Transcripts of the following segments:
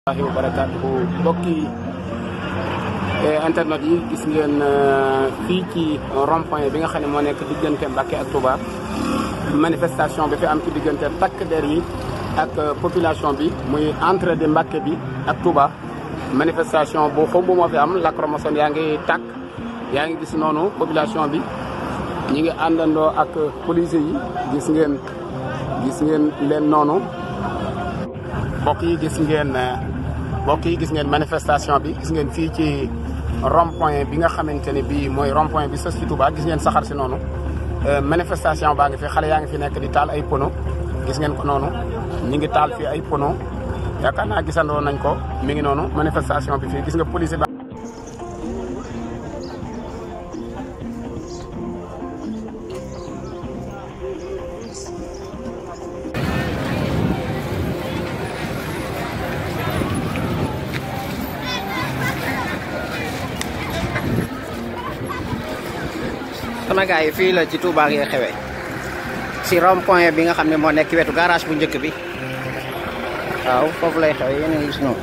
wa barakaatuhu mbokki internet yi gis ngeen fii ci rond-point bi nga xam ne moo nekk diggante Mbacké ak Touba manifestation bi fi am ci diggante takk der yi ak population bi muy entrée de Mbacké bi ak Touba manifestation bu xumb moo fi am lacrymogène yaa ngi tàkk yaa ngi gis noonu population bi ñi ngi àndandoo ak police yi gis ngeen leen noonu mbokk yi gis ngeen manifestation bi gis ngeen fii ci rond-point bi nga xamante ne bii mooy rond-point bi sës ci Touba gis ngeen saxar si noonu manifestation baa ngi fi xale yaa ngi fi nekk di taal ay pono gis ngeen ko noonu ñi ngi taal fii ay pono yaakaar naa gisandoo nañ ko mi ngi noonu manifestation bi fii gis nga police ba sama gars yi fii la ci Touba ngee xewee si rond point bi nga xam ne moo nekk wetu garage bu njëkk bi waaw foofu lay xewee yéen a ngi gis noonu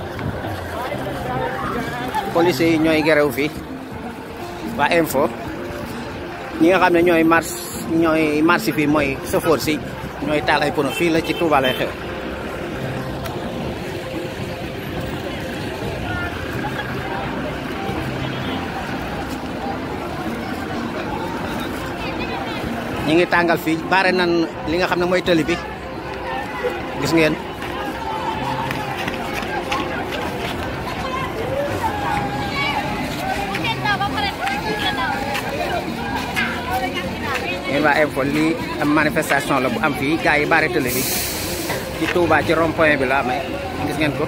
police yi ñooy gerew fii waa info ñi nga xam ne ñooy marche fii mooy chauffeur si ñooy taal ay pono fii la ci Touba lay xewee ñi ngi tàngal fii bare nan li nga xam ne mooy tëli bi gis ngeen waa info lii am manifestation la bu am fii gars yi bare tëli bi ci Touba ci rond point bi la amee gis ngeen ko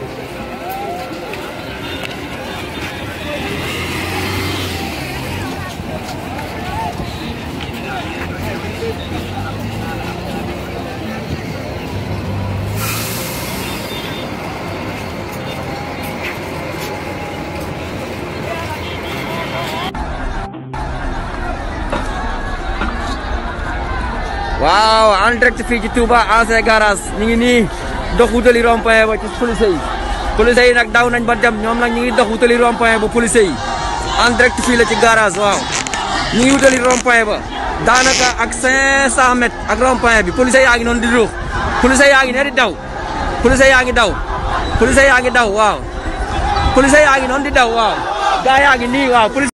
waaw en direct fii ci Touba ancien garage ñu ngi nii dox wutali rond-point ba ci police yi nag daw nañ ba dem ñoom nag ñu ngi dox wutali rond-point ba police yi en direct fii la ci garage waaw ñu ngi wutali rond-point ba daanaka ak 500 mètres ak rond-point bi police yaa ngi noonu di ruux police yaa ngi ne di daw police yaa ngi daw waaw police yaa ngi noonu di daw waaw gaa yaa ngi nii waaw